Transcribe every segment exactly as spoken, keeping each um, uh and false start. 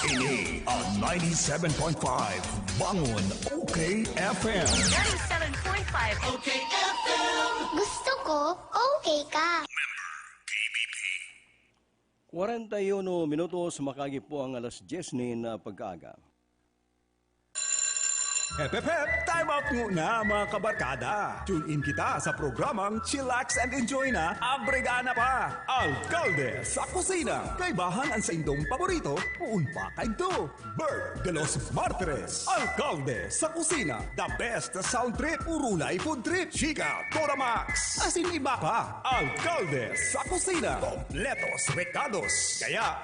Ini ang ninety-seven point five Bangon O K F M. Ninety-seven point five O K F M. Gusto ko, okay ka. Kwarenta y uno minutos, makagi po ang alas dyes nin, ah, pagkaaga. Hep, hep, hep! Time out nguna, mga kabarkada! Tune in kita sa programang Chillax and Enjoy na, Abrigana pa! Alkalde sa Kusina! Kaibahan an saindong paborito, poon pa kaidto! Bert de los Martires, Alkalde sa Kusina! The best sound trip, urulay food trip, chika, Toramax, asin iba pa! Alkalde sa Kusina! Kompletos rekados! Kaya,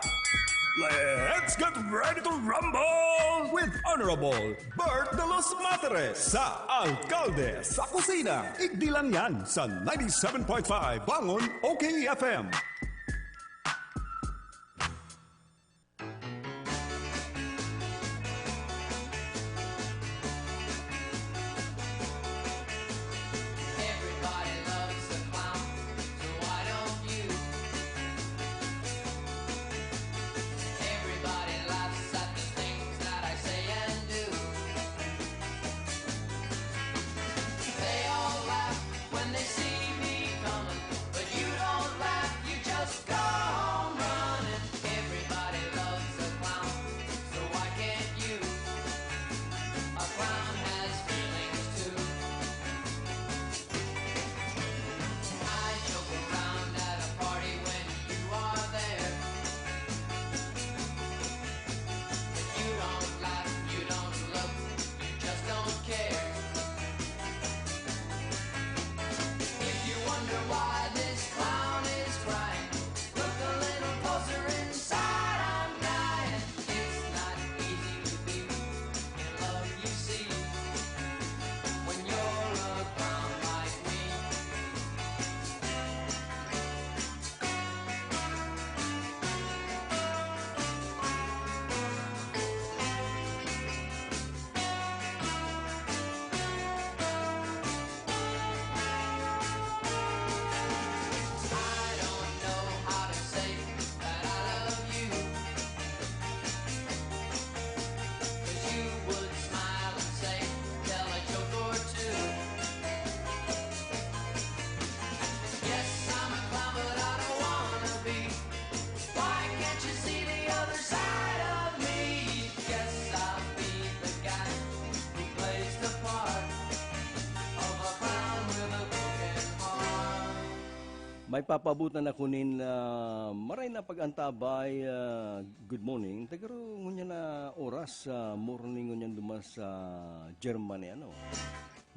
let's get ready to rumble with Honorable Bert de los Martires sa Alkalde sa Kusina. Igdi lang yan sa ninety-seven point five Bangon O K F M. Everybody loves a clown, so why don't you? Everybody laughs at the things that I say and do. They all laugh when they see me coming, but you don't laugh, you just go home running. Everybody loves a clown, so why can't you? A clown has feelings too. I joke around at a party when you are there. But you don't laugh, you don't look, you just don't care. If you wonder why this clown is crying, look a little closer inside, I'm dying. It's not easy to be in love, you see, when you're a clown like me. I don't know how to say that I love you, 'cause you would smile and say, "Tell a joke or two." Yes, I'm a clown, but I don't wanna be. Why can't you see the other side of me? Yes, I'll be the guy who plays the part of a clown with a broken heart. May papabutan ako nin, ah, maray na pag-antabay, ah, good morning. Tagaro ngunyan na oras, ah, morning ngunyan duman sa Germany, ano.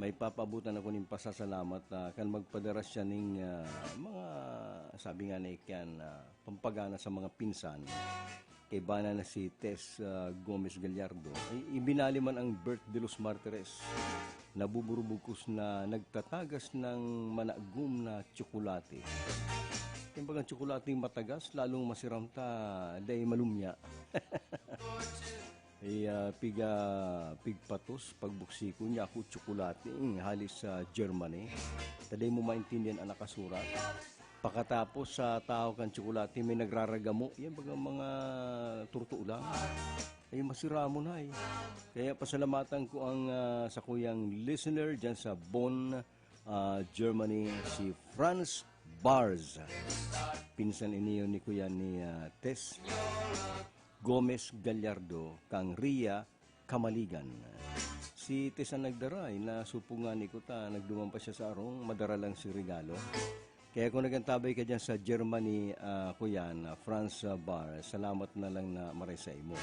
May papabutan ako nin pasasalamat, ah, kan magpadara siya ning, ah, mga, sabi nga na ikan, ah, pampagana sa mga pinsan. Kaiba na si Tess, ah, Gomez Gallardo, ay ibinali man ang Bert de los Martires. Nabuburubugkos na nagtatagas ng managom na tsokolate. Yung bagang tsokolate matagas, lalong masiram ta, dahil malumya. Ay, ah, piga, pigpatos, pagbuksiko niya ako tsokolate, mm, hali sa Germany. Taday mo maintindihan ang nakasurat. Pakatapos sa tao kan tsokolate, may nagraragamo. Yan baga mga turto lang. Ay, masiramon na eh. Kaya pasalamatan ko ang, ah, sakuyang listener dyan sa Bonn, ah, Germany, si Franz Bars. Pinsan ini yun ni Kuya ni, ah, Tess Gomez Gallardo, kang Ria Kamaligan. Si Tess ang nagdara, eh, nasupongan ni ko ta, nagduman pa siya sa arong, madara lang si regalo. Kaya kung nag-antabay ka dyan sa Germany, ah, kuyan, ah, Franz, ah, Bar, salamat na lang na maray sa imo.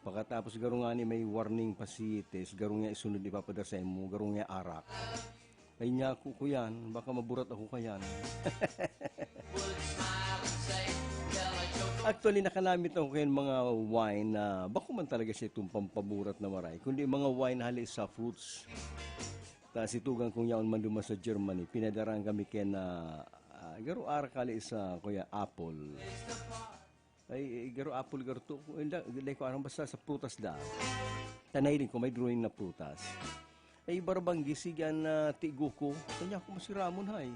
Pagkatapos garo nga ni may warning pa si Tess, garo nga isunod ipapadara sa imo, garo nga arak. Ay niya ako, kuyan, baka maburat ako kayan. Actually, nakanamit ako kayan mga wine na bako man talaga siya itong pampaburat na maray, kundi mga wine hali sa fruits. Ta si tugang kong yaon man duman sa Germany, pinadaraan kami kaya na, ah, garo arak hali sa kuya apple. Ay, eh, garo apple, garo to. Hindi, hindi ko aram, basta sa prutas da. Tanay din ko, may drawing na prutas. Ay, barabanggi, sigan na tigo ko. Kanya ko masiramon, hay.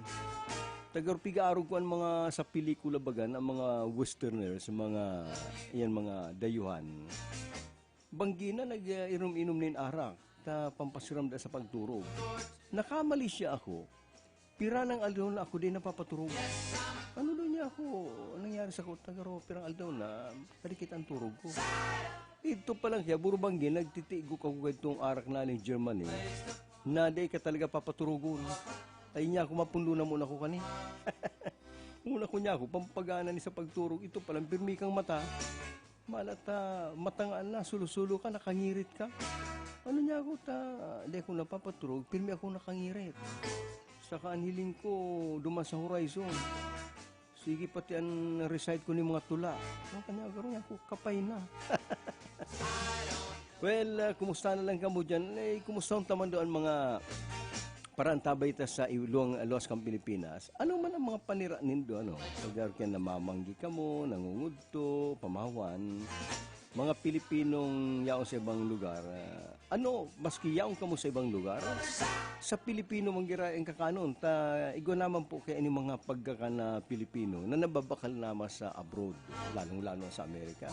Taga pigaarog ko an mga sa pelikula baga na mga westerners, mga, yan, mga dayuhan. Banggi na nag-inom-inom nin arak, ta pampasiram da sa pagturog. Nakamali siya ako. Pira nang aldaw na ako di napapaturog. Ano daw niya ako, nangyari sa ko, tagaro, pirang aldaw na, kadikit ang turog ko. Ito pa lang siya, buro banggi, nagtitigok ako kay itong arak na aling Germany, na di ka talaga papaturugon. Ay niya ako, mapundo na muna ako kani. Una ko niya ako, pampagana ni sa pagturog, ito palang pirmi kang mata. Malata, matangaan na, sulo-sulo ka, nakangirit ka. Ano niya ako, ta, di ako napapaturog, pirmi ako nakangirit. Saka ang hiling ko, duman sa horizon. Sige, pati ang recite ko ni mga tula. Ang kanya, garo niya ako, kapay na. Well, ah, kumusta na lang kamo dyan? Eh, kumusta ang taman doon mga parantabay ta sa iluwang luwas kang Pilipinas? Ano man ang mga panira nindo, ano? Pag kaya namamanggi kamo, nangungudto, pamawan, mga Pilipinong yaon sa ibang lugar, ah, ano, maski yaon kamo sa ibang lugar, sa Pilipino man gira ang kakanon, ta igwa naman po kaya ini mga pagkakan na Pilipino na nababakal naman sa abroad, lalong-lalo na sa Amerika.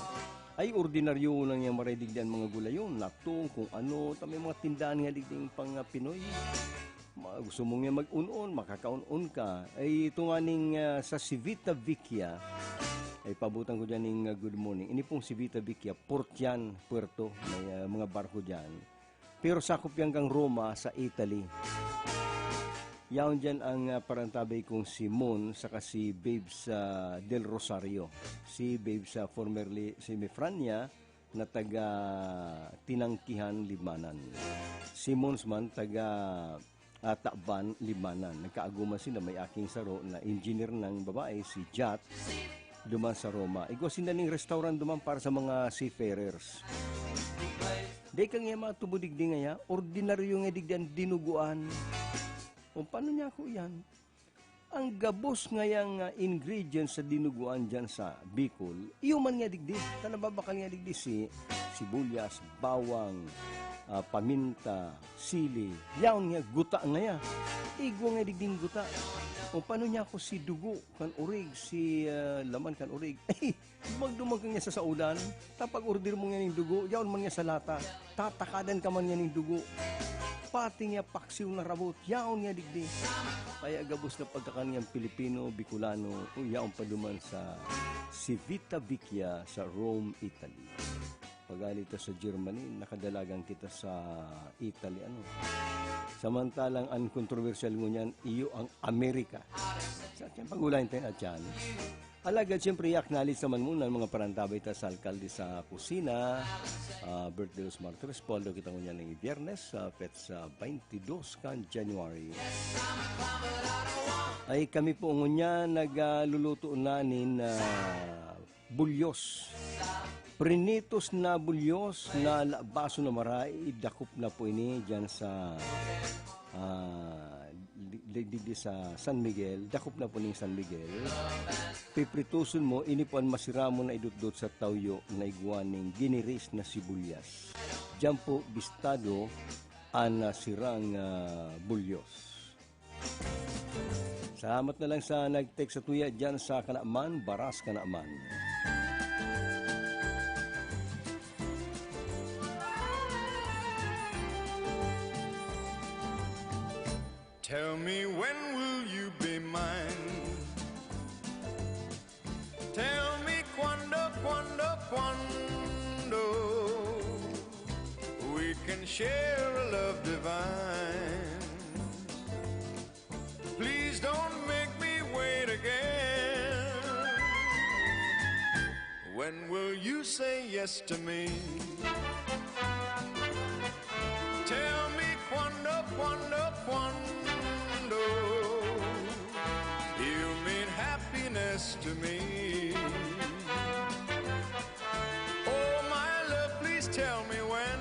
Ay, ordinaryo na nga maray digdi an mga gulayon, natong, kung ano, ta may mga tindahan nga digdi pang, ah, Pinoy. Ma-, gusto mo nga mag-un-on, makakaun-on ka. Ay, ito nga ning, ah, sa Civita Vecchia, ay, pabutan ko dyan ning, ah, good morning. Ini pong Civita Vecchia, port yan, puerto. May, ah, mga barko dyan. Pero sakop yan kang Roma, sa Italy. Yaon dyan ang, ah, parantabay kong si Mon saka si Babes, ah, Del Rosario. Si Babes, ah, formerly si Mifrania, na taga Tinangkihan, Libmanan. Si Mons man, taga, ah, Taban, Libmanan. Nagkaaguman sila, may aking saro na engineer ng babae, si Jat, duman sa Roma. Igwa sinda ning restaurant duman para sa mga seafarers. Di ka nga matubo digdi ngaya, ordinaryo nga digdi ang dinuguan. O, paano niya ako yan? Ang gabos ngayang, ah, ingredients sa dinuguan dyan sa Bicol, iyo man nga digdi, ta nababakal nga digdi si sibuyas, bawang, ah, paminta, sili, yaon nga guta ngaya. Igwa nga digding guta. O paano niya ako si dugo kan urig, si, ah, laman kan urig? Dumagdumag ka niya sa saulan, ta pag-order mo niya ning dugo, yaon man niya sa lata, tatakadan ka man niya ning dugo. Pati niya paksiw na rabot, yaon niya digdi. Kaya gabos na pagkakan niyang Pilipino, Bicolano, o yaon pa duman sa Civita Vecchia sa Rome, Italy. Pag-ali ta sa Germany, nakadalagan kita sa Italy, ano. Samantalang ang kontrobersyal ngunyan, iyo ang Amerika. Sa ating pag-ulayan tayo na dyan. Alagad, siyempre, i-acknowledge naman muna ang mga parantabay ta sa alkalde sa kusina. Ah, birthday los martires, Paul, daw kita ngunyan ng Biyernes, sa petsa twenty-dos kan January. Ay, kami po ngunyan nagluluto na nin, ah, bulyos. Prinitos na bulyos na labaso na maray, dakop na po ini dyan sa, ah, di, di, di, di sa San Miguel, dakop na po ning San Miguel. Piprituson mo, ini po ang masiramon na idutdot sa tawyo na igwa ning giniris na sibuyas. Diyan po bistado ang, ah, sirang, ah, bulyos. Salamat na lang sa nag-text sa tuya diyan sa Kanaman, Baras, Kanaman. Tell me, when will you be mine? Tell me cuando, cuando, cuando we can share a love divine. Please don't make me wait again. When will you say yes to me? Tell me cuando, cuando, cuando you mean happiness to me. Oh, my love, please tell me when.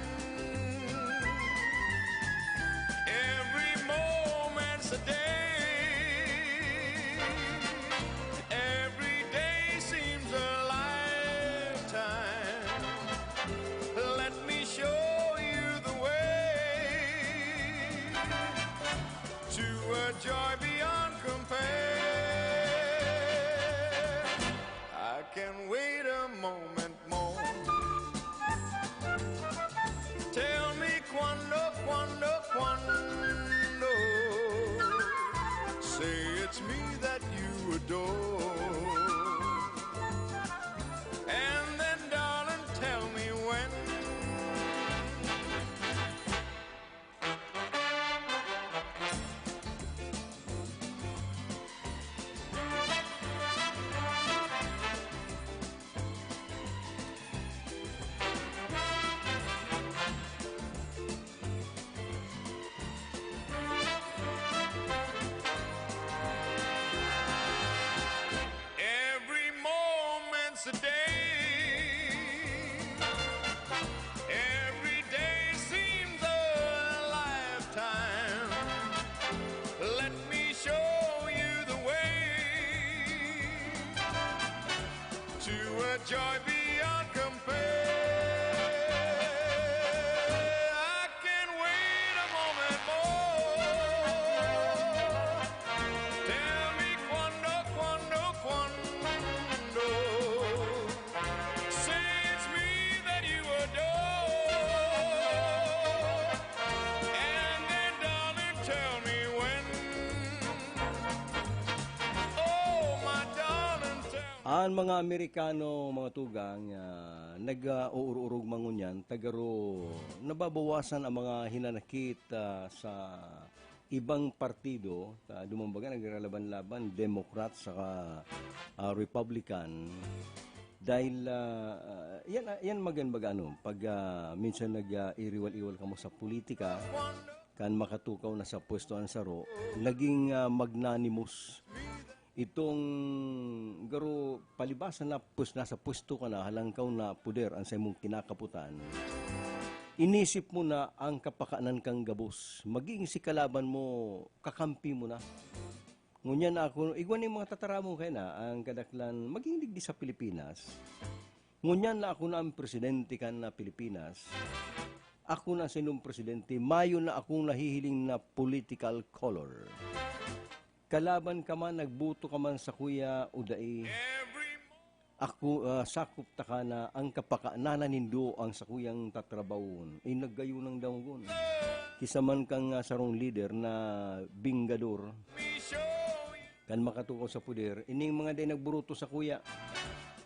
Every moment's a day. Every day seems a lifetime. Let me show you the way to a joy beyond compare. Joy beyond compare. I can wait a moment more. Tell me cuando, cuando, cuando. Say it's me that you adore. And then, darling, tell me when. Oh, my darling, tell me. An mga Amerikano, mga tugang, ah, nag-, ah, uururog man ngunyan, ta garo nababawasan ang mga hinanakit, ah, sa ibang partido. Ah, dumambaga, nagralaban-laban, Democrat saka, ah, Republican. Dahil, ah, ah, yan, ah, yan magan baga, ano, pag, ah, minsan nag, ah, iriwal-iwal kamo sa politika, kan makatukaw na sa pwesto an saro, naging, ah, magnanimous. Itong garo palibasa na pwes-, nasa pwesto ka na, halangkaw na poder an saimong kinakapotan, inisip mo na ang kapakanan kang gabos. Maging si kalaban mo, kakampi mo na. Ngunyan na ako, igwa ning mga tataramon kayo na, ang kadaklan, maging digdi sa Pilipinas. Ngunyan na ako na ang presidente kan na Pilipinas. Ako na sinong presidente, mayo na akong nahihiling na political color. Kalaban ka man, nagboto ka man sa kuya o dai. Ako, ah, sakop ta ka na ang kapakananan nindo ang sakuyang tatrabahon. Ay, naggayo ng dangogon. Kisa man kang, ah, sarong lider na binggador. Kan makatukaw sa poder, ining mga day nagburuto sa kuya.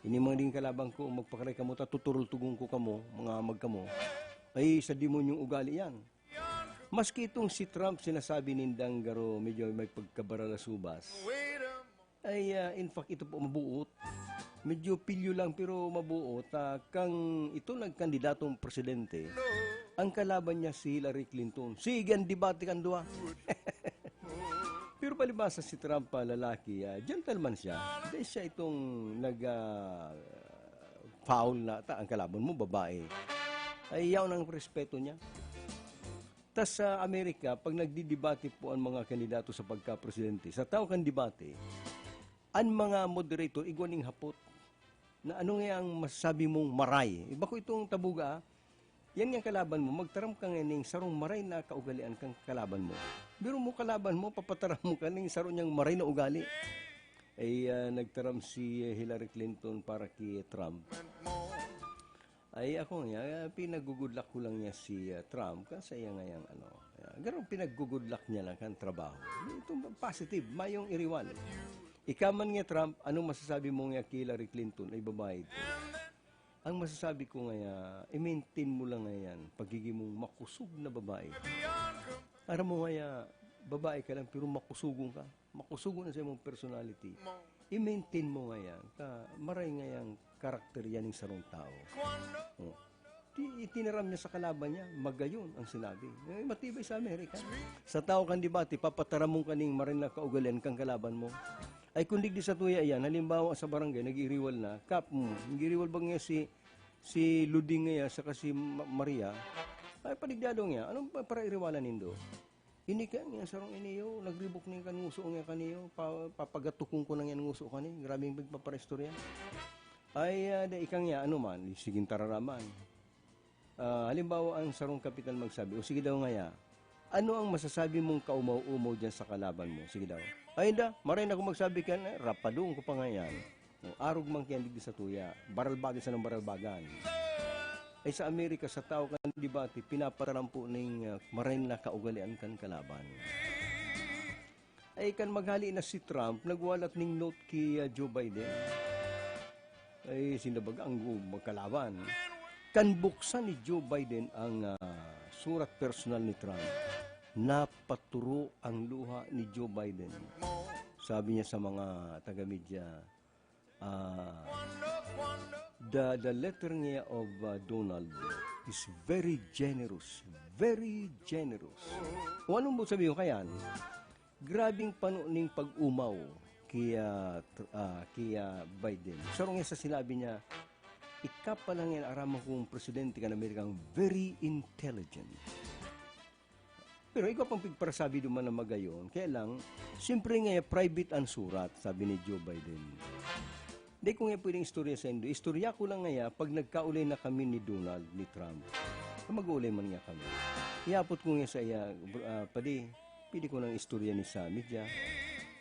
Ining mga ding kalaban ko, magpakaray kamo, ta tuturultugon ko kamo, mga amag kamo. Ay, sa demonyong ugali yan. Maski itong si Trump, sinasabi nindang garo, medyo may pagkabaralasubas. Ay, ah, in fact, ito po mabuot. Medyo pilyo lang, pero mabuot. Ah, kang ito nagkandidatong presidente, ang kalaban niya si Hillary Clinton. Sige, ang debate kan duwa. Pero palibasa si Trump, ah, lalaki, ah, gentleman siya. Dahil siya itong nag, ah, foul na, ta, ang kalaban mo, babae. Ay, yaon ang respeto niya. Tas sa Amerika, pag nagdidebate po ang mga kandidato sa pagka-presidente, sa tao kan debate, ang mga moderator, igwa ning hapot na, "Ano nga ang masasabi mong maray?" Iba ko itong tabuga, ah. Yan nga kalaban mo, magtaram ka nga ning sarong maray na kaugalian kang kalaban mo. Biro mo, kalaban mo, papataram mo ka ning saro niyang maray na ugali. Ay, ah, nagtaram si Hillary Clinton para kay Trump. Ay, ako nga, ah, pinag-good luck ko lang niya si, ah, Trump, kasi yan nga yang ano, ah, garo pinag-good luck niya lang kan trabaho. Itong positive, mayong iriwal. Ika man nga, Trump, anong masasabi mo nga kay Hillary Clinton? Ay, babae ito. Ang masasabi ko ngaya, i-maintain mo lang ngayan, pagiging mong makusog na babae. Aram mo ngaya, babae ka lang, pero makusugon ka. Makusugon na sa imong personality. I-maintain mo ngayan, ka, maray ngayang karakter yan ng sarong tao. Oh. Ti-, itinaram niya sa kalaban niya, magayon ang sinabi. Eh, matibay sa Amerika. Sa tao kan debate, papataramon ka ning maray na kaugalian kang kalaban mo. Ay, kung digdi sa tuya yan, halimbawa sa barangay, nag-iriwal na, kap, mm, nag-iriwal ba nga si, si Luding nga saka si Ma-, Maria? Ay, padigdado nga, anong pa-, para iriwalan nindo? Ini kaya nga, sarong ini yo, nagribok ning kan nguso nga kaniyo, pa-, papagatokon ko na nga nguso kani, grabing pagpaparestorya. Ay, ah, da, ika nga, ano man, siging tararaman. Ah, halimbawa, ang sarong kapitan magsabi, "O sige daw ngaya, ano ang masasabi mong kaumaw-umaw diyan sa kalaban mo?" Sige daw. "Ay, da, maray na ako magsabi kan, eh, rapadong ko pa ngayan." O, arog man kayan digdi sa tuya, baralbagan sa nang baralbagan. Ay, sa Amerika, sa tao kan debate, pinapatarampo ning, ah, maray na kaugalian kan kalaban. Ay, kan maghali na si Trump, nagwalat ning note ki, ah, Joe Biden. Ay, sinda baga ang gu-, magkalaban. Kan buksan ni Joe Biden ang, ah, surat personal ni Trump, napaturo ang luha ni Joe Biden. Sabi niya sa mga taga-media, ah, "The, the letter niya of, ah, Donald is very generous, very generous." O, anong mo sabihin ko kayan? Grabing pano ning pag-umaw ki, ah, tr-, ah, ki, ah, Biden. Sarong sa sinabi niya, "Ika pa lang yan, aram akong presidente kan Amerika, ang very intelligent." Pero ikaw pang pigparasabi duman na magayon. Kaya lang, siyempre nga, private ang surat, sabi ni Joe Biden. Di ko nga pwedeng istorya saindo. Istorya ko lang ngaya pag nagkaulay na kami ni Donald, ni Trump. Mag-uulay man nga kami. Iapot ko nga sa iya, "Bro, ah, padi, pwede ko nang istorya ni Sammy dya?"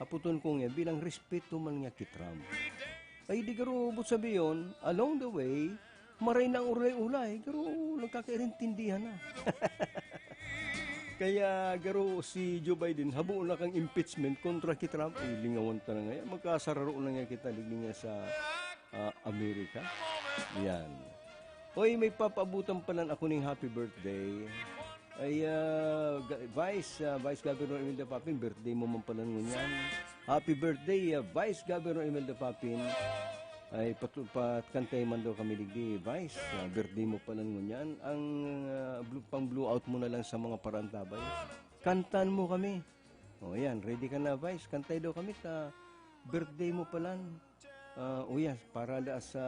Apoton ko nga bilang respeto man nga ki Trump. Ay, di garo, but sabi yon, along the way, maray na ang ulay-ulay, garo, nagkakairintindihan na. Kaya garo si Joe Biden, habo na kang impeachment kontra ki Trump, eh, lingawan ta na ngaya. Magkasararo na nga kita, digdi nga sa, ah, Amerika. Yan. Oy, may papaabutan palan ako ning happy birthday. Ay, ah, ga-, Vice, ah, Vice Governor Imelda Papin, birthday mo man palan ngunyan. Happy birthday, ah, Vice Governor Imelda Papin. Ay, patu-, patkantay man daw kami digdi, Vice. Ah, birthday mo palan ngunyan. Ang, ah, blue, pang-blowout mo na lang sa mga parantabay. Kantan mo kami. O, yan, ready ka na, Vice. Kantay daw kami ta birthday mo palan. Ah, o, yes, para da sa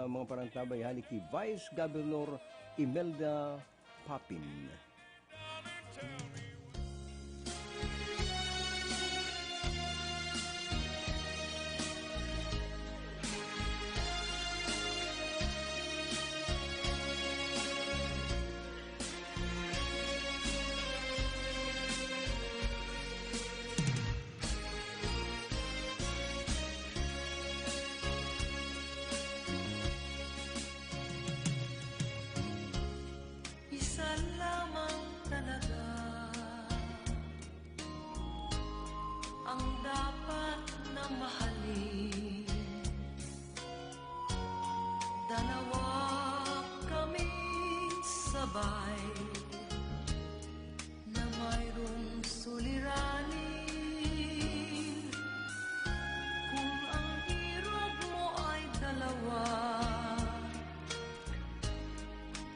mga parantabay, hali ki Vice Governor Imelda Papin. Isa lamang talaga ang dapat na mahalin. Dalawa kaming sabay na mayroong suliranin. Kung ang irog mo ay dalawa,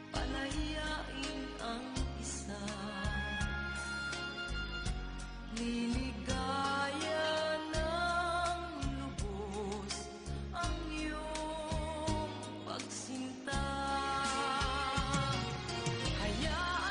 palayain ang isa. Liligaya ng lubos ang iyong pagsinta. Hayaan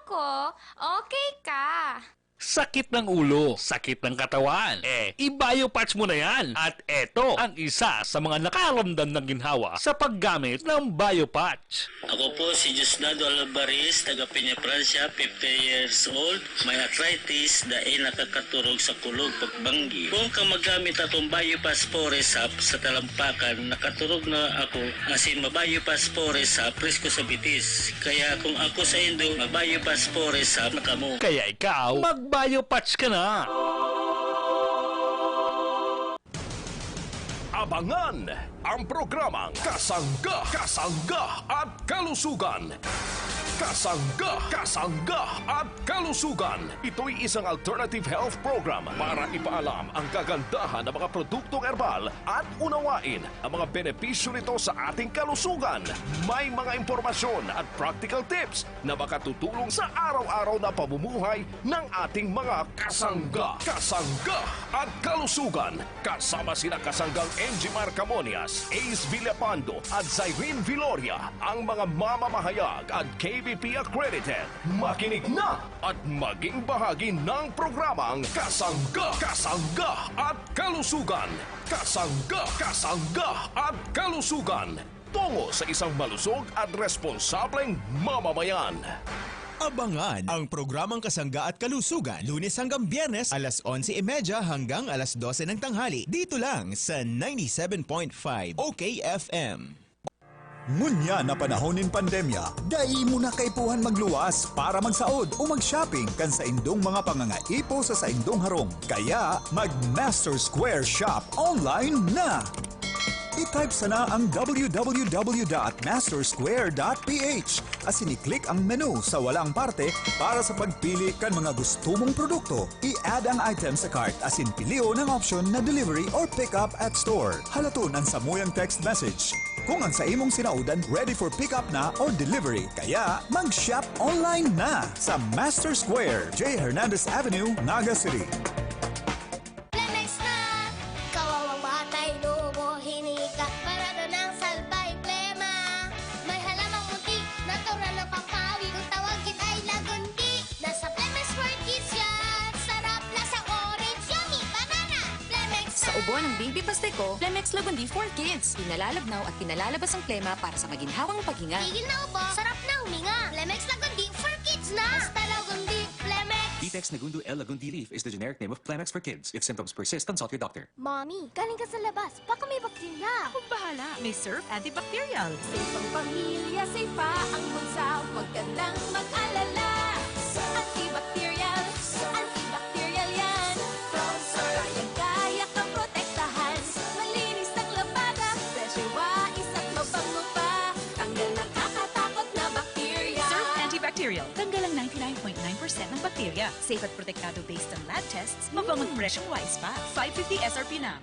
ko, okay ka. Sakit ng ulo, sakit ng katawan. Eh, i-Biopatch mo na yan. At eto ang isa sa mga nakaramdam ng ginhawa sa paggamit ng Biopatch. Ako po si Diosdado Alvarez, taga Peña, Francia, fifty years old. May arthritis, dai nakakaturog sa kulog pagbanggi. Kung ka magamit atong Biopatch Forest Hub sa talampakan, nakaturog na ako, asin mabayo pa sa Forest Hub, presko sa bitis. Kaya kung ako sa indo, mabayo pa sa Forest Hub na kamo. Kaya ikaw, mag-Biopatch ka na! Abangan ang programang Kasangga, Kasangga at Kalusugan. Kasangga, Kasangga at Kalusugan. Ito'y isang alternative health program para ipaalam ang kagandahan ng mga produktong herbal at unawain ang mga benepisyo nito sa ating kalusugan. May mga impormasyon at practical tips na makatutulong sa araw-araw na pamumuhay ng ating mga kasangga, kasangga at kalusugan. Kasama sina kasanggang Enjimar Camonias, Ace Villapando at Zyrene Viloria, ang mga mamamahayag at K B P accredited. Makinig na at maging bahagi ng programang Kasangga, Kasangga at Kalusugan. Kasangga, Kasangga at Kalusugan. Tungo sa isang malusog at responsableng mamamayan. Abangan ang programang Kasangga at Kalusugan, Lunes hanggang Biyernes, alas onse y media hanggang alas dose ng tanghali, dito lang sa ninety-seven point five O K F M. Ngunyan na panahon nin pandemya, dai mo na kaipuhan magluwas para magsaod o mag-shopping kan saindong mga pangangaipo sa saindong harong. Kaya, mag-Master Square Shop online na! I-type sana ang w w w dot master square dot p h asin i-click ang menu sa walang parte para sa pagpili kan mga gusto mong produkto. I-add ang item sa cart asin pilion ang option na delivery or pick up at store. Halaton an samuyang text message. Kung ang sa imong sinaodan ready for pick up na or delivery, kaya mag-shop online na sa Master Square, J Hernandez Avenue, Naga City. Flemex na! Kawawang batay, lubo, hinika, parado ng salbay, plema. May halamang muntik, natural na pampawi, kung tawagin ay lagundi. Nasa Flemex for Kids yan! Sarap, lasang orange, yummy, banana! Flemex Sa na! Ubo ng baby Pasteco, Flemex Lagundi for Kids. Pinalalabnaw at pinalalabas ang plema para sa maginhawang paghinga. Tigil na ubo, sarap na huminga. Flemex Lagundi for Kids na! Basta Lagundi, Flemex! Vitex Nagundo L Lagundi leaf is the generic name of Flemex for Kids. If symptoms persist, consult your doctor. Mommy, galing ka sa labas. Baka may bakterya. Akong bahala. May Surf Antibacterial. Safe ang pamilya, safe pa ang bulsa. Huwag ka nang mag-alala. Antibacterial, antibacterial yan. Kayang-kaya kang protektahan. Malinis ang labada, fresh yung wais at mabango pa. Tanggal nakakatakot na bakterya. Surf Antibacterial. Tanggal ang ninety-nine point nine percent ng bakterya. Safe at protektado based on lab tests. Mabango't fresh ang wais pa. Five fifty S R P na.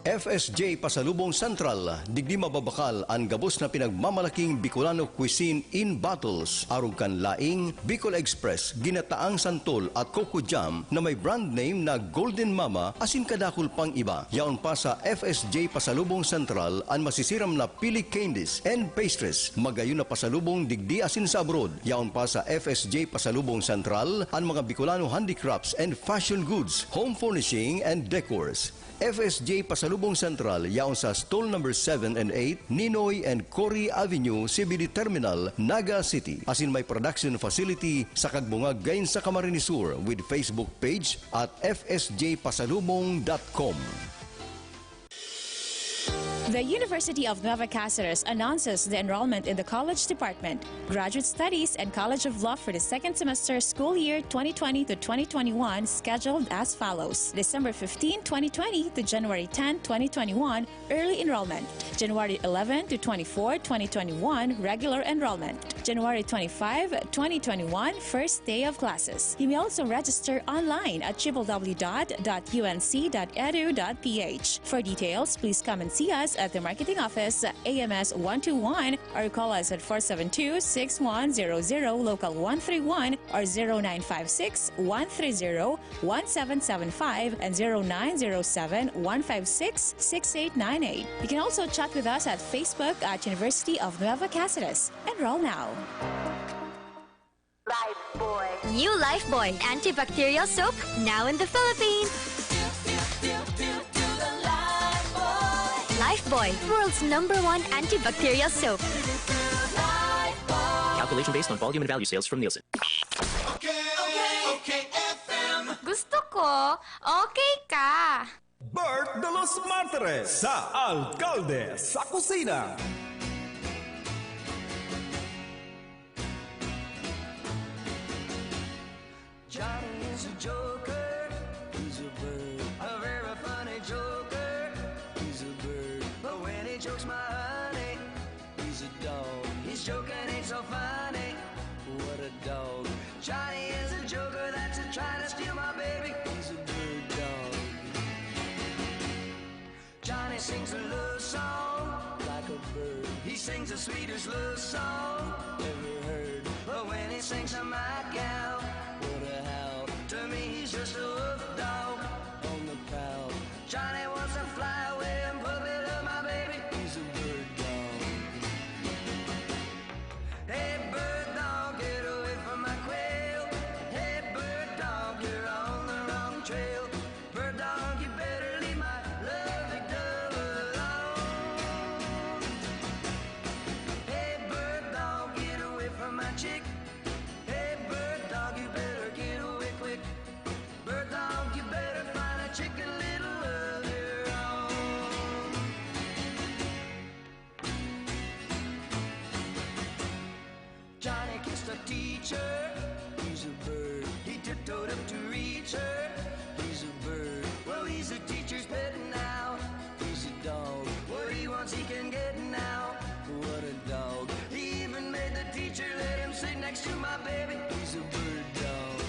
F S J Pasalubong Central, digdi mababakal an gabos na pinagmamalaking Bicolano cuisine in bottles, arog kan laing, Bicol Express, ginataang santol at coco jam na may brand name na Golden Mama asin kadakul pang iba. Yaon pa sa F S J Pasalubong Central an masisiram na pili candies and pastries, magayon na pasalubong digdi asin sa abroad. Yaon pa sa F S J Pasalubong Central an mga Bicolano handicrafts and fashion goods, home furnishing and decors. F S J Pasalubong Central yaon sa stall number seven and eight, Ninoy and Cory Avenue, C B D Terminal, Naga City. Asin may production facility sa Cagbungag, Gain sa Camarines Sur, with Facebook page at F S J pasalubong dot com. The University of Nueva Cáceres announces the enrollment in the College Department, Graduate Studies, and College of Law for the second semester school year twenty twenty to twenty twenty-one, scheduled as follows: December fifteen, twenty twenty to January ten, twenty twenty-one, early enrollment; January eleven to twenty-four, twenty twenty-one, regular enrollment; January twenty-five, twenty twenty-one, first day of classes. You may also register online at w w w dot u n c dot e d u dot p h. For details, please come and see us at the marketing office, A M S one two one, or call us at four seven two, six one zero zero, local one three one, or zero nine five six, one three zero, one seven seven five and zero nine zero seven, one five six, six eight nine eight. You can also chat with us at Facebook at University of Nueva Cáceres. Enroll now. New Lifebuoy antibacterial soap, now in the Philippines. Lifebuoy, world's number one antibacterial soap. Calculation based on volume and value sales from Nielsen. Gusto ko, okay ka. Bert de los Martires sa Alkalde sa Kusina. Johnny is a joker, he's a bird. A very funny joker, he's a bird. But when he chokes my honey, he's a dog. His joking ain't so funny, what a dog. Johnny is a joker that's a trying to steal my baby, he's a bird dog. Johnny sings a love song like a bird. He sings the sweetest love song ever heard. But when he sings to my gal, what a howl. To me, he's just a wolf dog on the prowl. Johnny wants to fly away and puppy love my baby. He's a bird dog. Hey, bird dog, get away from my quail. Hey, bird dog, you're on the wrong trail. Bird dog, you better leave my lovely dove alone. Hey, bird dog, get away from my chick. Hey, bird dog, you better get away quick. Bird dog, you better find a chicken little of your own. Johnny kissed a teacher. He's a bird. He tiptoed up to reach her. He's a bird. Well, he's a teacher's pet now. He's a dog. What he wants, he can get now. What a dog. He even made the teacher let him sit next to my baby. He's a bird dog.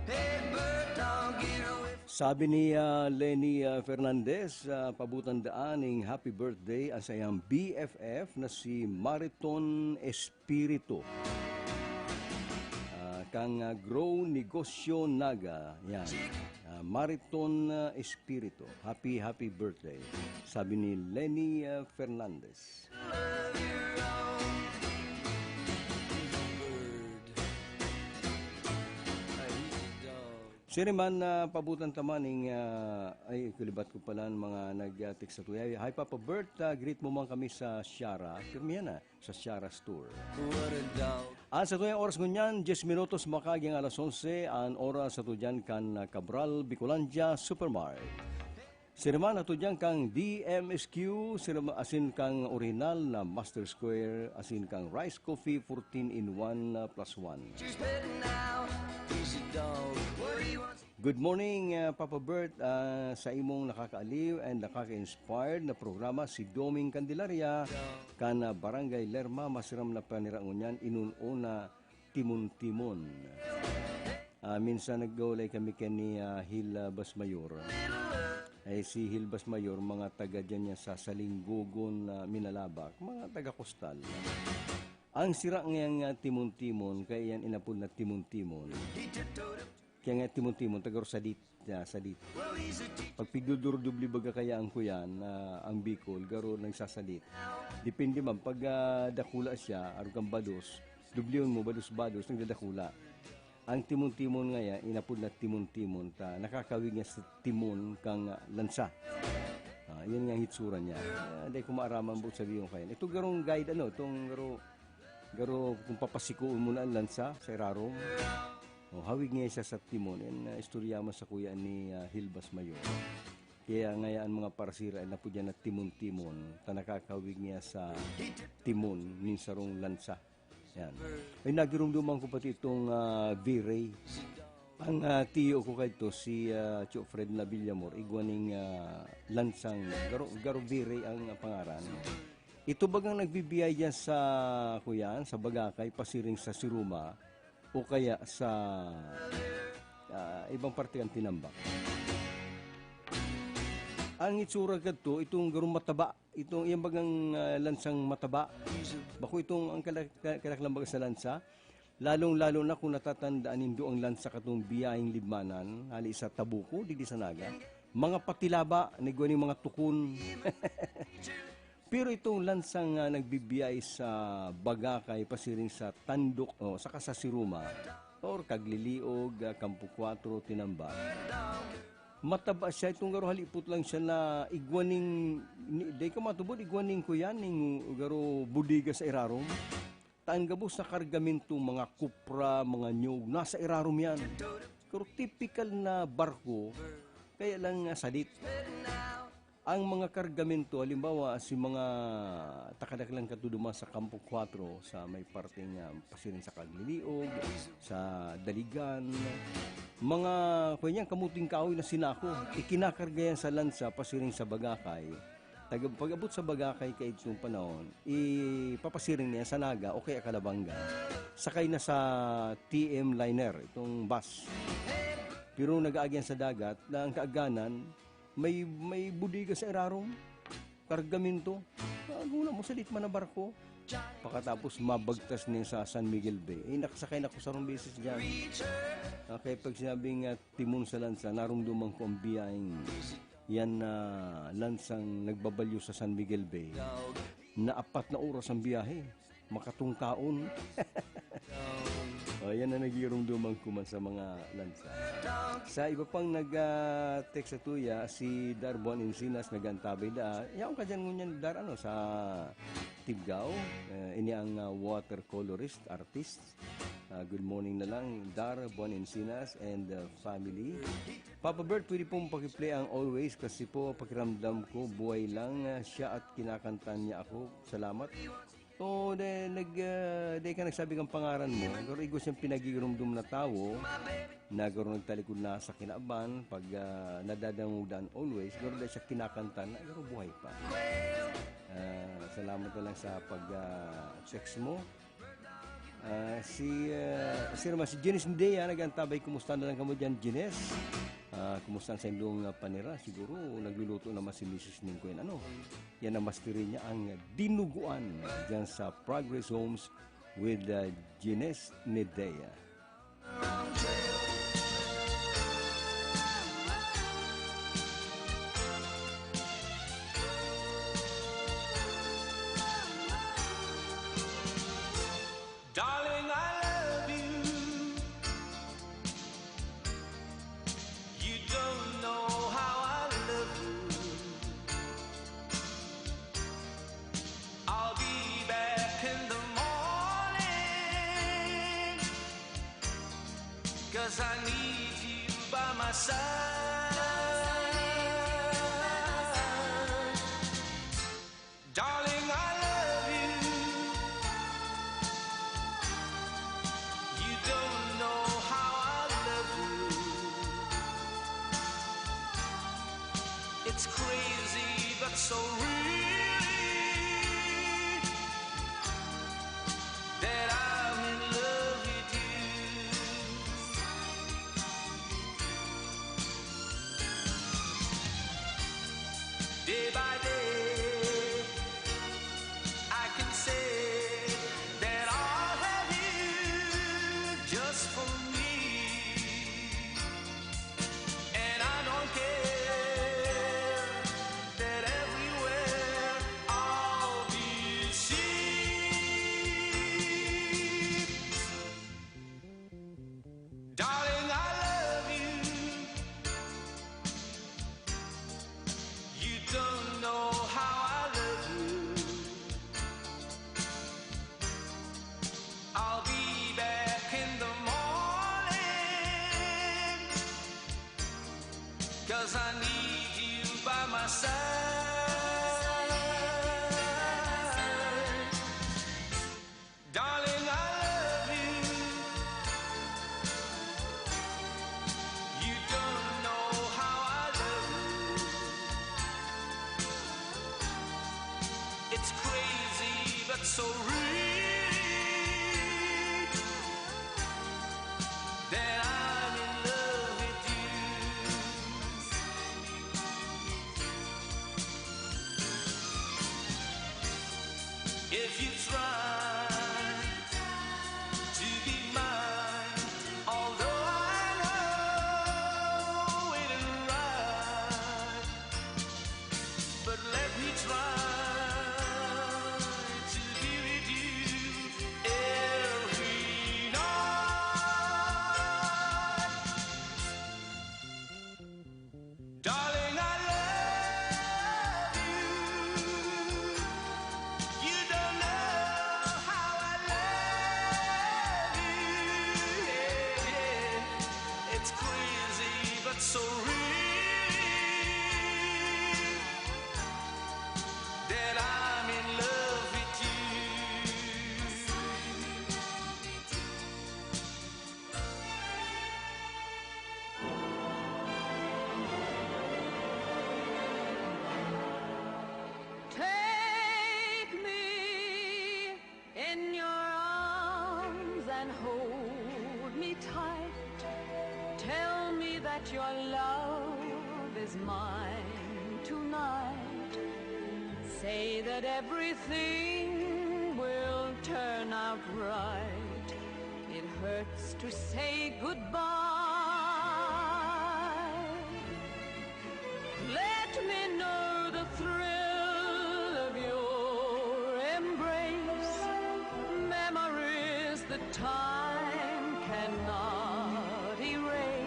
Hey, bird dog, get away. Sabi ni ah, Leni ah, Fernandez, ah, pabutan daan ning happy birthday ang sayang B F F na si Mariton Espiritu. Ah, kang ah, Grow Negosyo Naga. Yan. Ah, Mariton ah, Espiritu. Happy, happy birthday. Sabi ni Leni ah, Fernandez. Siri man na pabutan ta man ning, ah, ay, kalibat ko pala ang mga nag-text sa tuya. Hi, Papa Bert, ah, greet mo man kami sa Shara. Pirmi yan, ah, sa Shara Store. At sa tuyang oras ngunyan, diyes minutos makagi ang alas onse, ang oras sa tudyan kan, ah, Cabral, Bicolandia Supermart. Siriman, hatod yan kang D M S Q, siriman asin kang orihinal na Master Square, asin kang Rice Coffee fourteen in one plus one. Good morning, ah, Papa Bert. Ah, sa imong nakakaaliw and nakaka-inspired na programa, si Doming Candelaria, kan, ah, Barangay Lerma, masiram na panira ngunyan, inun-una, Timon-timon. Ah, minsan nagulay kami kan ni, ah, Hil, ah, Basmayor. Ay, si Hil Basmayor, mga taga diyan niya sa Salinggogon, ah, Minalabac, mga taga Costal. Ang sira ngayang, ah, Timon-timon, kaya yan inapod na Timon-timon. Kaya nga Timon-timon, taga Rosalit. Ya, sadit. Pag pigdudurdubli baga kaya ang kuyan, ah, ang Bicol, garo nagsasadit. Depende man, pag, ah, dakula siya, arog kan bados, dublion mo, bados-bados, nagdadakula. Ang timon-timon ngaya, inapod na timon-timon, ta nakakawig niya sa timon kang, ah, lansa. Ah, yan nga ang hitsura niya. Ah, dai ko maaraman buot sabihin ko kayan. Ito garong guide, ano, itong garo, garo, kung papasikoon mo na ang lansa sa irarom. O, hawig niya siya sa timon. Yan, ah, istorya mo sa kuya ni, ah, Hilbas Mayor. Kaya ngaya ang mga parsira, napod yan na timon-timon, ta nakakawig niya sa timon, nin sarong lansa. Yan. Ay, nagirumduman ko pati itong, ah, V-Ray. Ang, ah, tiyo ko kadto, si, ah, Tio Fred na Villamor, igwa ning, ah, lansang, garo, garo V-Ray ang pangaran. Ito bagang nagbibiyaya sa, kuyan, sa Bagakay, pasiring sa Siruma, o kaya sa, ah, ibang parte kan Tinambac. Ang itsura kadto, itong garong mataba, itong iyang bagang, ah, lansang mataba. Bako itong ang kalak-, kalaklang baga sa lansa, lalong-lalo na kung natatandaan nindo ang lansa katong biyaheng Libmanan, hali sa Tabuco, digdi sa Naga. Mga patilaba, nagwa ning mga tukon. Pero itong lansang, ah, nagbibiyahe sa Bagakay pasiring sa Tandok o saka sa Siruma or Kagliliog, ah, Campo Cuatro, Tinamban, mataba siya. Itong garo halipot lang siya na igwa ning, ni, dai ka matubod, igwa ning kuyan, ning garo bodega sa irarom. Ta an gabos na kargamento, mga kupra, mga niyog, nasa irarom yan. Pero tipikal na barko, kaya lang, ah, sadit. Ang mga kargamento, halimbawa, si mga takadaklang katuduman sa Campo Cuatro, sa may parteng, ah, pasiring sa Kagliliog, sa Daligan, mga, kuwan yan, kamuting kahoy na sinako, ikinakarga yan sa lansa, pasiring sa Bagakay. Taga-, pag-abot sa Bagakay kaidtong panahon, ipapasiring niya sa Naga o kaya Calabanga. Sakay na sa T M liner, itong bus. Pero nag-aagyan sa dagat na ang kaaganan, may, may bodega sa irarom, kargamento. Ang huna mo, salit man na barko. Pakatapos, mabagtas niya sa San Miguel Bay. Eh, nakasakay na ako sarong beses dyan. Ah, kaya pag sinabing, ah, timon sa lansa, narumduman ko ang biyaheng yan na lansang nagbabalyo sa San Miguel Bay, na apat na oras ang biyahe, makatungkaon. O, yan ang nagirumduman ko man sa mga lansa. Sa iba pang nag, ah, text sa tuya, si Dar Bon Encinas nag-antabay da. Yaon ka dyan ngunyan, Dar, ano, sa Tibgao. Eh, ini ang, ah, watercolorist, artist. Ah, good morning na lang, Dar Bon Encinas and, ah, family. Papa Bert, pwede pong pakiplay ang Always kasi po pakiramdam ko buhay lang, ah, siya at kinakantahan niya ako. Salamat. Oo, de, nag, ah, de ka nagsabi ng pangaran mo, pero igwa siyang pinagigirumdum na tawo na garo nagtalikod na sa kinaban, pag, ah, nadadangog daan Always, garo dai siya kinakantahan na, garo buhay pa. Ah, salamat na lang sa pag, ah, text mo. Ah, si, ah, si Roma, si Janice Ndea, nag-antabay, kumusta na lang kamo dyan, Janice? Ah, kumusta ang saindong, ah, panira? Siguro nagluluto naman si Misis Ning Kuen, ano? Yan ang mastiri niya, ang dinuguan dyan sa Progress Homes with, ah, Janice Ndea. Darling, I love you. You don't know how I love you. I'll be back in the morning, 'cause I need you by my side. Darling, I love you. You don't know how I love you. It's crazy, but so real that I'm in love with you. Day by day, I can say that I'll have you just for me. And I don't care that everywhere I'll be seen. Darling, I love you. You don't know how I love you. I'll be back in the morning, 'cause I need you by my side. Darling, I love you. You don't know how I love you. It's crazy, but so real that I'm in love with you. If you try to be mine, although I know it ain't right, but let me try. Your love is mine tonight. Say that everything will turn out right. It hurts to say goodbye. Let me know the thrill of your embrace. Memories that time cannot erase.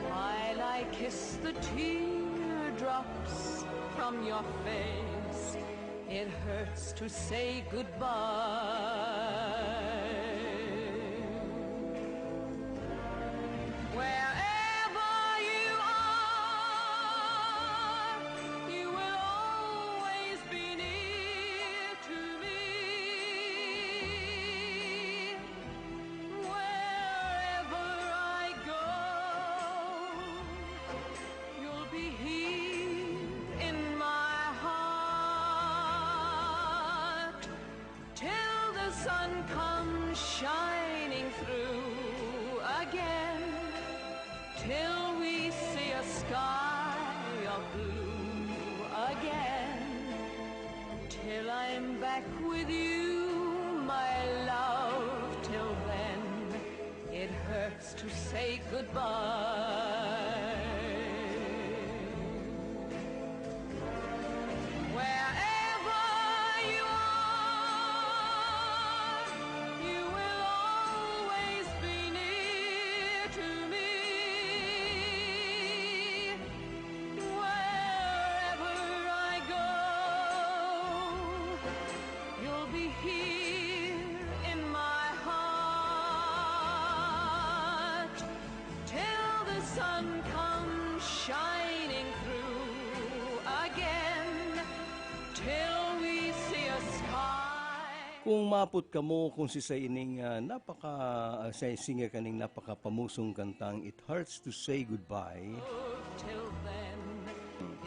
While I kiss the teardrops from your face, it hurts to say goodbye. Wherever you are, you will always be near to me. Wherever I go, you'll be here in my heart. Till the sun comes shining through again, till we see a sky of blue again, till I'm back with you, my love. Till then, it hurts to say goodbye. Wherever you are, you will always be near to me. Wherever I go, you'll be here in my heart. Till the sun comes shining through again, till we see a sky. Kung maapot kamo kung sisay ining, ah, napaka, ah, sa singer kaning napakapamusong kantang It Hurts to Say Goodbye, Till then,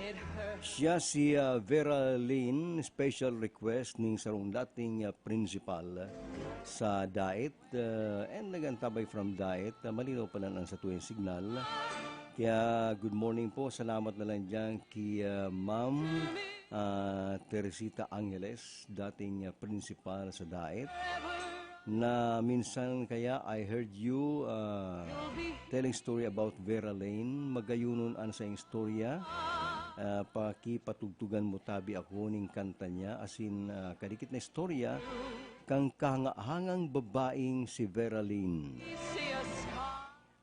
it hurts. Siya si, ah, Vera Lynn, special request ning sarong dating, ah, principal sa Daet, ah, and nag-antabay from Daet. Ah, malinaw pa lang ang satuyang signal. Kaya good morning po. Salamat na lang diyan ki, ah, Ma'am, ah, Teresita Angeles, dating, ah, principal sa Daet, na minsan kaya I heard you, ah, telling story about Vera Lynn. Magayunon an saiyang istorya. Ah, pakipatugtugan mo tabi ako ning kanta niya, asin, ah, kadikit na istorya kan kahangahangang babaeng si Vera Lynn.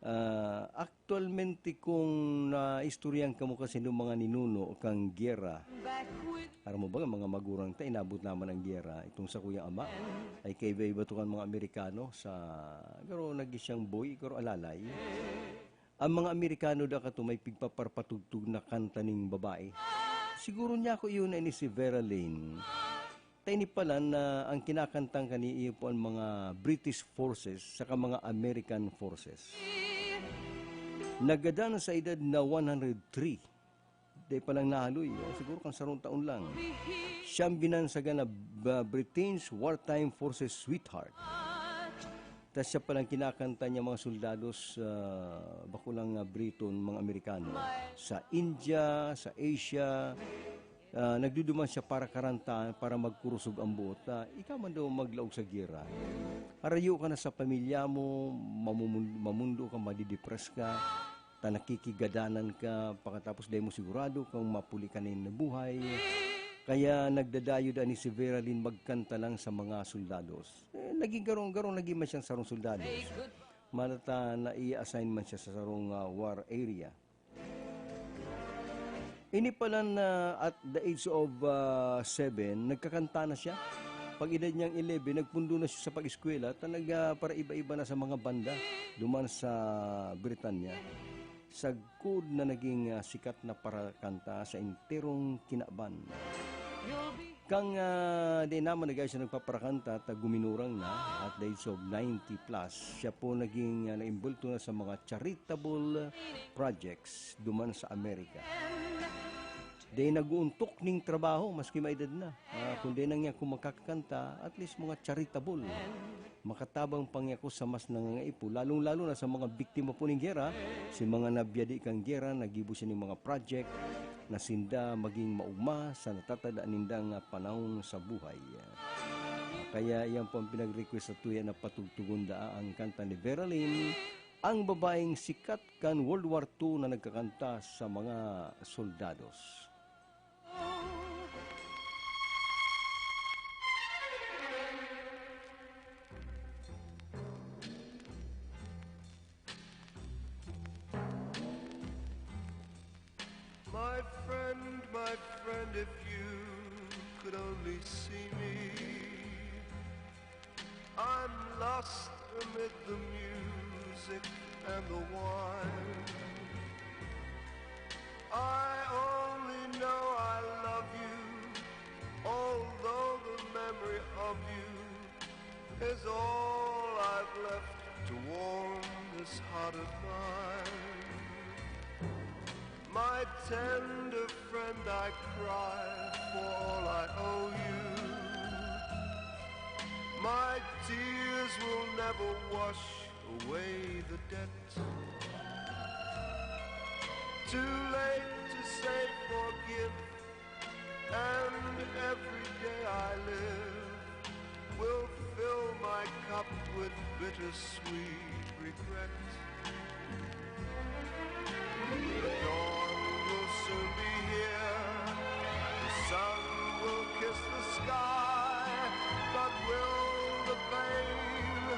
Ah, aktualmente, kung naistoryahan kamo kasi ng mga ninuno kan giyera, aram mo ba, mga magurang ta, inabot naman ang giyera. Itong sakuyang ama ay kaiba-iba to kan mga Amerikano sa, pero nagi siyang boy, pero alalay. Ang mga Amerikano da kato may pigpaparpatugtog na kanta ning babae. Siguro niya ako iyon na ini si Vera Lynn. Ta ini pala na ang kinakantang kani iyo po ang mga British forces saka mga American forces. Nagadan sa edad na one hundred three. Dai pa lang nahaloy, oh, siguro kan sarong taon lang. Siyang binansagan na ba-, Britain's wartime forces sweetheart. Tas siya palang kinakanta niya mga soldados, ah, bako lang, ah, Briton, mga Amerikano. Sa India, sa Asia, ah, nagduduman siya para karantaan, para magkurusog ang buot. Ah, ikaw man daw maglaog sa giyera. Harayo ka na sa pamilya mo, mamumun-, mamundo ka, madidepress ka. Ta nakikigadanan ka, pakatapos dai mo sigurado kung mapuli ka nin buhay. Kaya nagdadayo da ni si Vera Lynn magkanta lang sa mga soldados. Eh, naging garong-garong, naging man siyang sarong soldados. Malata na i-assign man siya sa sarong, ah, war area. Ini pala na at the age of, ah, seven, nagkakanta na siya. Pag edad niyang eleven, nagpundo na siya sa pag-eskwela, ta nag, ah, para iba-iba na sa mga banda duman sa Britanya. Sagkod na naging, ah, sikat na parakanta sa enterong kinaban. Kang, ah, di naman nagay siya nagpaparakanta, ta guminurang na, at the age of ninety plus, siya po naging, ah, naimbulto na sa mga charitable projects duman sa Amerika. Dai nag-uuntok ning trabaho maski maedad na. Ah, kun dai na niya kun makakakanta, at least mga charitable. Makatabang pa niya ako sa mas nangangaipo, lalong-lalo na sa mga biktima po ning giyera, si mga nabyadi kan giyera, naggibo siya ning mga project na sinda maging maogma sa natatada nindang panahon sa buhay. Kaya iyan po ang pinag-request sa tuya na patugtugon daa ang kanta ni Vera Lynn, ang babaeng sikat kan World War Two na nagkakanta sa mga soldados. My friend, my friend, if you could only see me. I'm lost amid the music and the wine. I only know I love you, although the memory of you is all I've left to warm this heart of mine. My tender friend, I cry for all I owe you. My tears will never wash away the debt. Too late to say forgive, and every day I live will fill my cup with bittersweet regret. The dawn will soon be here, the sun will kiss the sky, but will the pain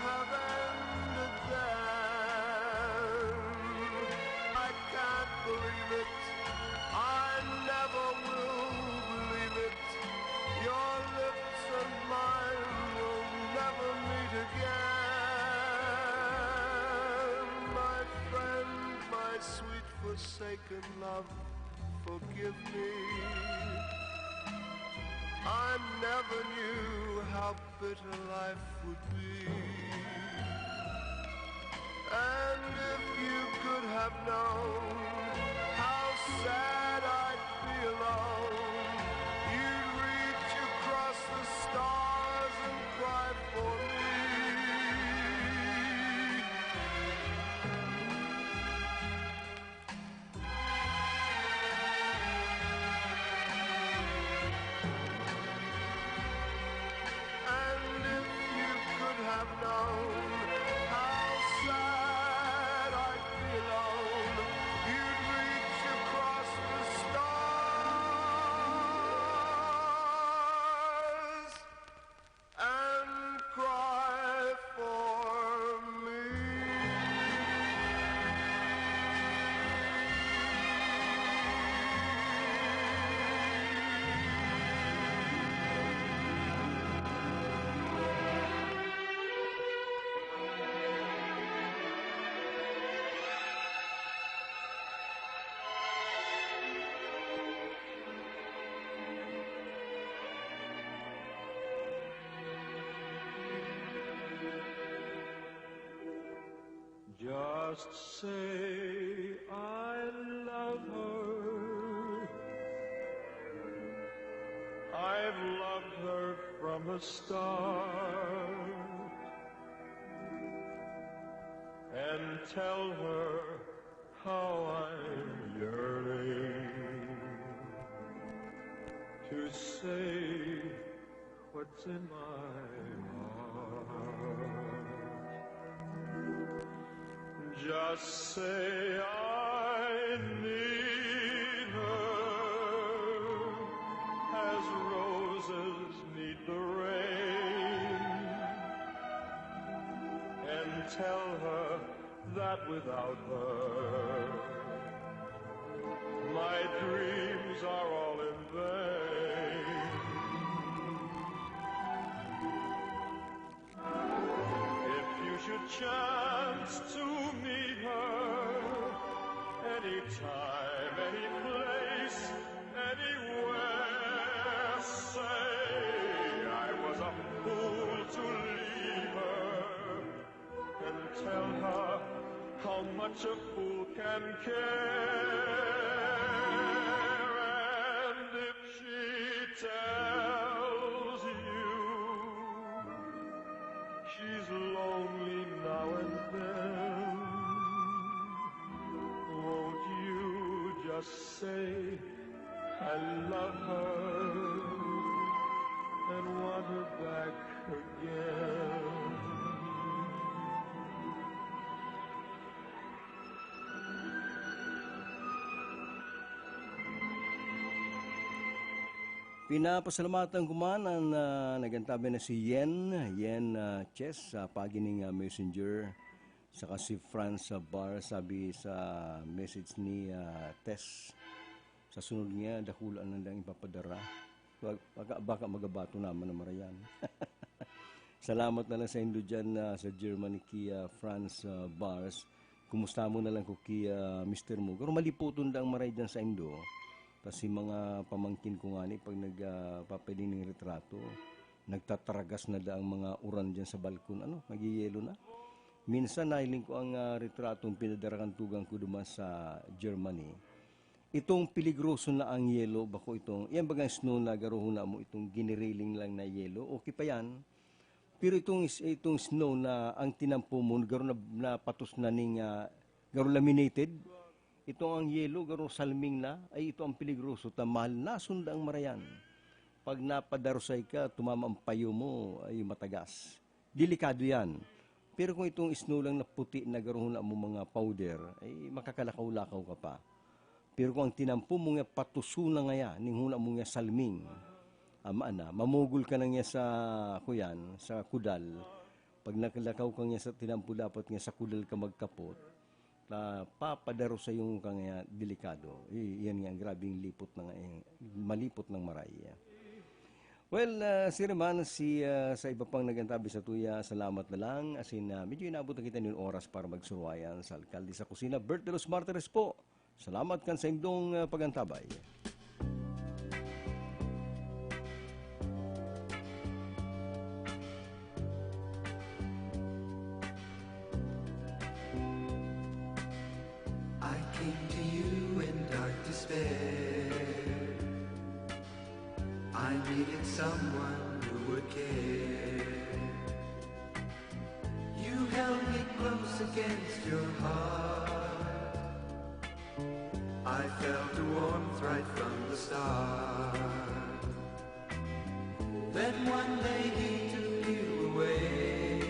have ended then? I can't believe it, I never will believe it. Your lips and mine will never meet again. My friend, my sweet forsaken love, forgive me. I never knew how bitter life would be. And if you could have known how sad I'd be alone, you'd reach across the stars and cry for me. And if you could have known how sad I'd be alone, you'd reach across the stars and cry for me. Just say, "I love her. I've loved her from the start." And tell her how I'm yearning to say what's in my heart. Just say, "I need her as roses need the rain," and tell her that without her, my dreams are all in vain. If you should chance to meet her, anytime, any place, anywhere, say, "I was a fool to leave her," and tell her how much a fool can care. Say I love her and want her back again. Pinapasalamatan ko man an, ah, nag-antabay na si Yen, Yen, ah, Chess, sa pagi ning, ah, Messenger, saka si Franz, ah, Bar, sabi sa message ni, ah, Tess. Sa sunod nga, dakula na lang ipapadara. Baka, baka magabato naman na marayan. Salamat na lang saindo diyan, ah, sa Germany ki, ah, Franz, ah, Bars. Kumusta mo na lang ko ki, ah, mister mo? Pero malipoton dang maray diyan saindo. Tas si mga pamangkin ko ngani, pag nag, ah, papailing ning retrato, nagtataragas na daang mga uran diyan sa balkon. Ano, nagyeyelo na. Minsan nahiling ko ang, ah, retratong pinadara kan tugang ko duman sa Germany. Itong peligroso na ang yelo, bako itong, yan bagang snow na garo huna mo, itong giniriling lang na yelo, okay pa yan. Pero itong is-, itong snow na ang tinampo mo, garo na, napatos na ning, ah, garo laminated, itong ang yelo, garo salming na, ay ito ang peligroso, ta mahal na sunda ang marayan. Pag napadarusay ka, tumama ang payo mo, ay matagas. Delikado yan. Pero kung itong snow lang na puti na garo huna mo mga powder, ay makakalakaw-lakaw ka pa. Pero kung ang tinampo mo nga patuso na ngaya, ning huna mo nga salming, ama na, mamugol ka na nga sa, kuyan, sa kudal. Pag nakalakaw ka nga sa tinampo, dapat nga sa kudal ka magkapot, na papadaro sa yung kang, ah, delikado. I-, iyan nga, grabing lipot na nga, eh, malipot ng maray. Well, ah, sir man, si, ah, sa iba pang nag-antabi sa tuya, salamat na lang. As in, ah, medyo inabot na kita yung oras para magsuruayan sa alkalde sa kusina. Bert de los Martires po, salamat kan sa indong, ah, pag-antabay. I came to you in dark despair. I needed someone who would care. You held me close against your heart. I felt the warmth right from the start. Then one day he took you away.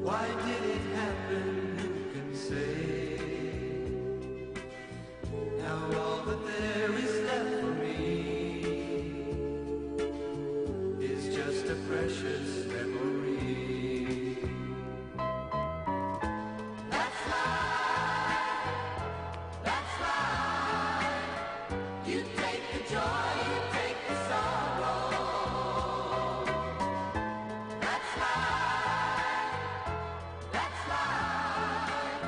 Why did it happen? Who can say? Now all that there is left for me is just a precious memory. That's life, that's life. You take the joy, you take the sorrow. That's life, that's life.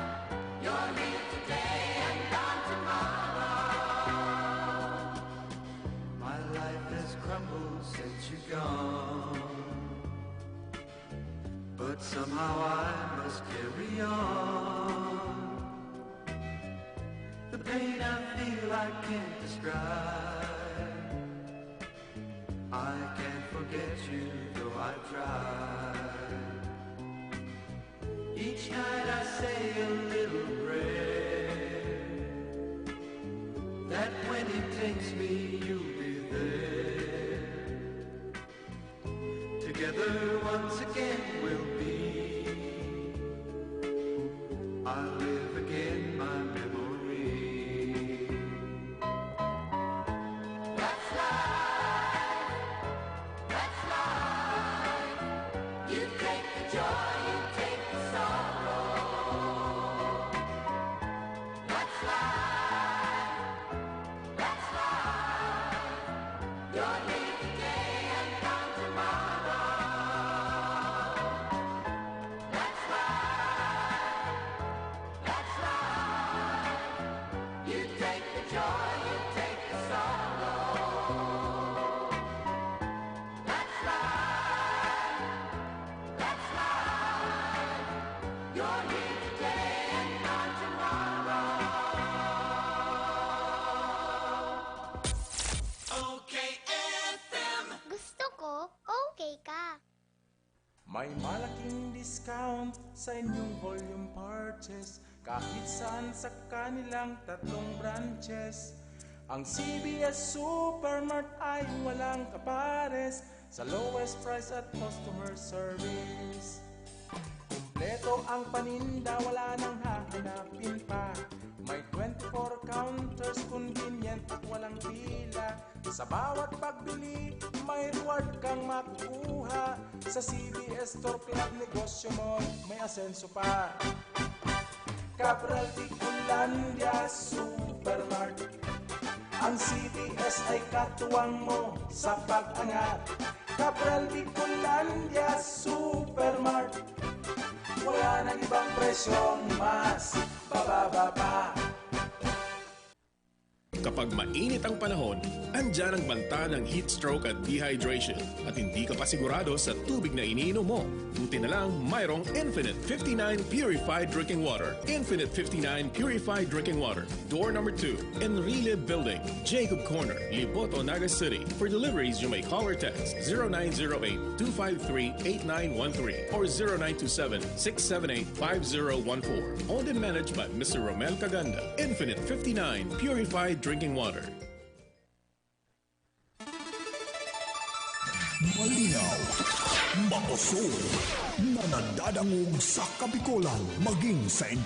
You're here today and gone tomorrow. My life has crumbled since you're gone, but somehow I must carry on. The pain I feel I can't describe. I can't forget you, though I've tried. Each night I say a little prayer that when he takes me, you'll be there. Together once again we'll be. I'll live again my memory. That's life. That's life. You take the joy, you take the sorrow. That's life. That's life. You're here today and gone tomorrow. That's life. That's life. You take the joy, you take the sorrow. That's life. That's life. You're here today and gone tomorrow. O K F M. Gusto ko, okay ka. May malaking discount sa inyong volume purchase Kahit saan sa kanilang tatlong branches, ang C B S Supermart ay walang kapares sa lowest price at customer service. Kompleto ang paninda, wala nang hahanapin pa. May twenty-four counters, convenient at walang pila. Sa bawat pagbili, may reward kang makukuha. Sa C B S Store Club negosyo mo, may asenso pa. Cabral Bicolandia Supermart. Ang C B S ay katuwang mo sa pag-angat. Cabral Bicolandia Supermart. Wala nang ibang presyong mas bababa pa. Kapag mainit ang panahon, andyan ang banta ng heat stroke at dehydration at hindi ka pa sigurado sa tubig na iniinom mo. Buti na lang mayroong Infinite fifty-nine Purified Drinking Water. Infinite fifty-nine Purified Drinking Water. Door number two, Enrile Building, Jacob Corner, Liboto, Naga City. For deliveries, you may call or text zero nine zero eight, two five three, eight nine one three or zero nine two seven, six seven eight, five zero one four. Owned and managed by Mister Romel Caganda. Infinite fifty-nine Purified Drinking Water. Malinaw, makusog, na nadadangog sa Kabikolan, maging sa